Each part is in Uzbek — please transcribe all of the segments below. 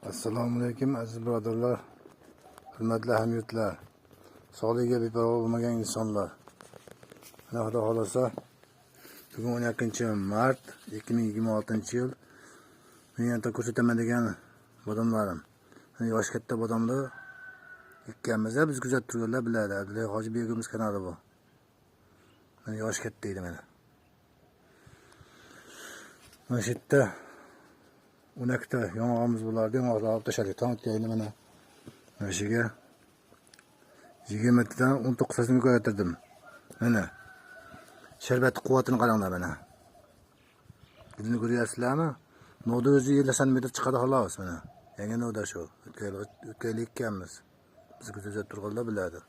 Assalomu alaykum aziz birodarlar, hurmatli hamyurtlar, sog'ligiga beparvo bo'lmagan insonlar. Mana Xudo xohlasa bugun 12 mart 2026-yil men yana ko'rsataman degan bodomlarim. Mana yoshi katta bodomni ekkanmiz, biz kuzatib turganlar biladi. Abdulla Hoji Begimiz kanali bu. Mana yoshi katta deydi mana. Mana shu yerda 12 ta yong'og'imiz bo'lardi, yong'oqlarni olib tashladik. Tong otganda mana mana shuga 20 tadan 19 tasini ko'raytirdim. Mana sharbatni quvvatini qaranglar mana. Gulni ko'ryapsizlarmi? Novda o'zi 50 santimetr chiqadi xolos mana. Yangi novda shu. O'tgan yil ekkanmiz. Biz kuzatib turganlar biladi.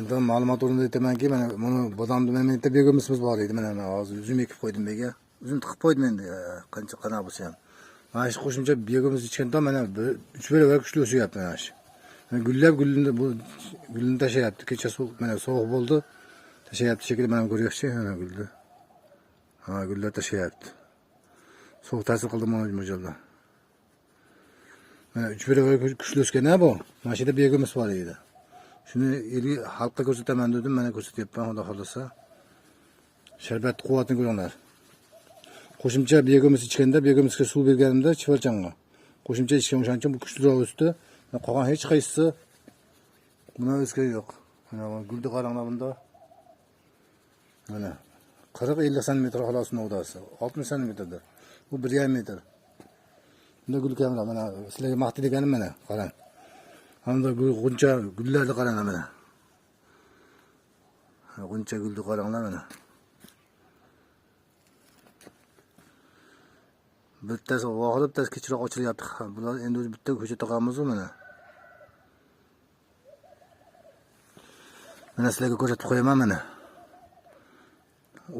Endi ma'lumot o'rnida aytamanki, mana buni bodomni mana bitta begumimiz bor edi. Mana men hozir uzum ekib qo'ydim bega. Uzum tiqib qo'ydim endi, qancha qanaqa bo'lsa ham. Mana shu qo'shimcha begumimiz ichganda mana 3 barobar kuchli o'syapti mana shu. Mana gullab gulini bu gulini tashlayapti. Kecha sovuq, mana sovuq bo'ldi. Tashlayapti shekilli, mana ko'ryapsiz, mana gulni. Ha, gullar tashlayapti. Sovuq ta'sir qildi mana mo'ljalda. Mana 3 barobar kuchli o'sgan bu. Mana shu yerda begumimiz bor edi. Shuni elga xalqqa ko'rsataman dedim, mana ko'rsatyapman, Xudo xohlasa. Sharbat quvvatini ko'ringlar. Qo'shimcha begumimiz ichganda, begumimizga suv berganimda chivarchanga. Qo'shimcha ichgan o'shaning uchun bu kuchliroq o'sdi. Qolgan hech qaysisi buni o'sgani yo'q. Mana bu gulni qaranglar bunda. Mana 40-50 santimetr xolos novdasi, 60 santimetrda. Bu 1,5 metr. Bunda gul kamroq. Mana sizlarga maqtay deganim mana, qarang. Hamda gul g'uncha gullarni qaranglar mana. G'uncha gulni qaranglar mana. Bittasi vohli, bittasi kechroq ochilyapti. Bular endi o'zi bitta ko'cha taqamiz-ku mana. Mana sizlarga ko'rsatib qo'yaman mana.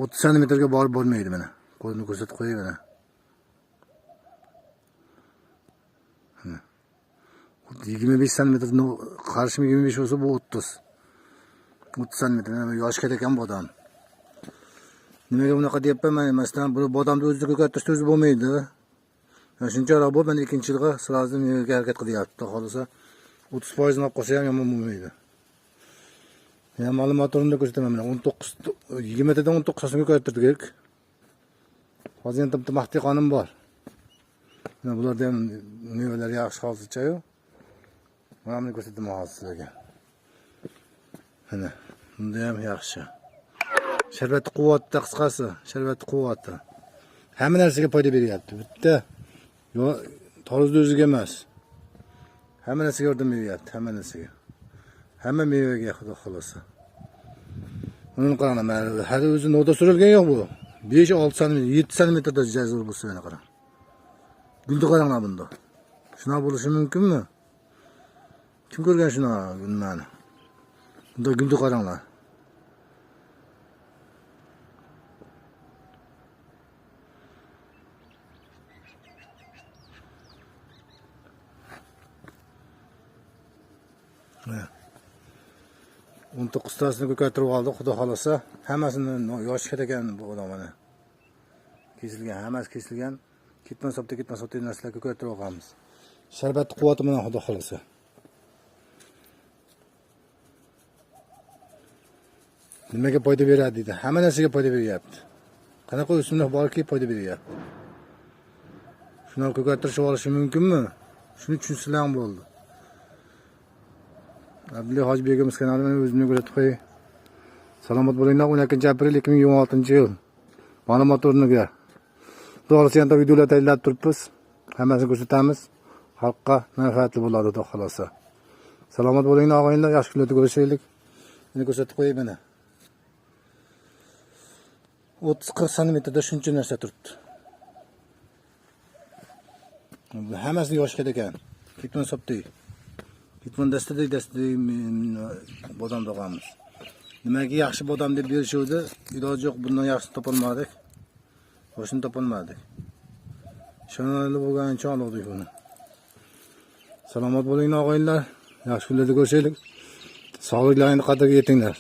30 santimetrga borib bo'lmaydi mana. Qo'limni ko'rsatib qo'yay mana. 25 santimetr, qarshim 25 bo'lsa bu 30. 30 santimetr. Mana yoshi katta ekan bodom. Nimaga bunaqa deyapman? Mana masalan, bu bodomni o'zida ko'kartirishda o'zi bo'lmaydi. Mana shuncharoq bo'lib, mana ikkinchi yilga sразу mevaga harakat qilyapti. Xudo xohlasa 30% olib qolsa ham yomon bo'lmaydi. Yana ma'lumot o'rnida ko'rsataman mana 19 20 tadan 19 tasini ko'kartirdik. Hozir endi bitta maxtiy qonim bor. Mana bularda ham mevalar yaxshi hozircha-yu. Mana buni ko'rsataman hozir sizlarga. Mana bunda ham yaxshi. Sharbat quvvatda qisqasi, sharbat quvvati. Hamma narsaga foyda beryapti. Bitta yo tarvuzning o'ziga emas. Hamma narsaga yordam beryapti, hamma narsaga. Hamma mevaga Xudo xohlasa. Uni qaranglar, mana hali o'zi novda surilgan yo'q bu. 5-6 santimetr, 7 santimetrda jazir bo'lsa mana qarang. Gulni qaranglar bunda. Shunaqa bo'lishi mumkinmi? Kim ko'rgan shunaqa nimani? Bunda gulni qaranglar. Mana 19 tasini ko'kartirib oldik, Xudo xohlasa. Hammasini yoshi katta ekan bu odam mana. Kesilgan, hammasi kesilgan. Ketmon sopda, ketmon sopda narsalar ko'kartirib olganmiz. Sharbat quvvati bilan Xudo xohlasa. Nimaga foyda beradi deydi. Hamma narsaga foyda beryapti. Qanaqa o'simlik borki foyda beryapti. Shuni ko'kartirishib olishi mumkinmi? Shuni tushunsalar ham bo'ldi. Abdulla Hoji Begimiz kanalini mana o'zimni ko'rsatib qo'yay. Salomat bo'linglar. 12 aprel 2026-yil. Ma'lumot o'rniga. To'g'risi yana videolar tayyorlab turibmiz. Hammasini ko'rsatamiz. Xalqqa manfaatli bo'ladi Xudo xohlasa. Salomat bo'linglar og'aynilar, yaxshi kunlarda ko'rishaylik. Meni ko'rsatib qo'yay mana. 30-40 santimetrda shuncha narsa turibdi. Hammasi yoshi katta ekan. Ketmon sopdi. Ketmon dastadek dastadek bodom tog'amiz. Nimaki yaxshi bodom deb berishuvdi, iloji yo'q, bundan yaxshisini topolmadik. Boshini topolmadik. Ishonarli bo'lgani uchun oldik buni. Salomat bo'linglar og'aynilar. Yaxshi kunlarda ko'rishaylik. Sog'liklaringni qadriga yetinglar.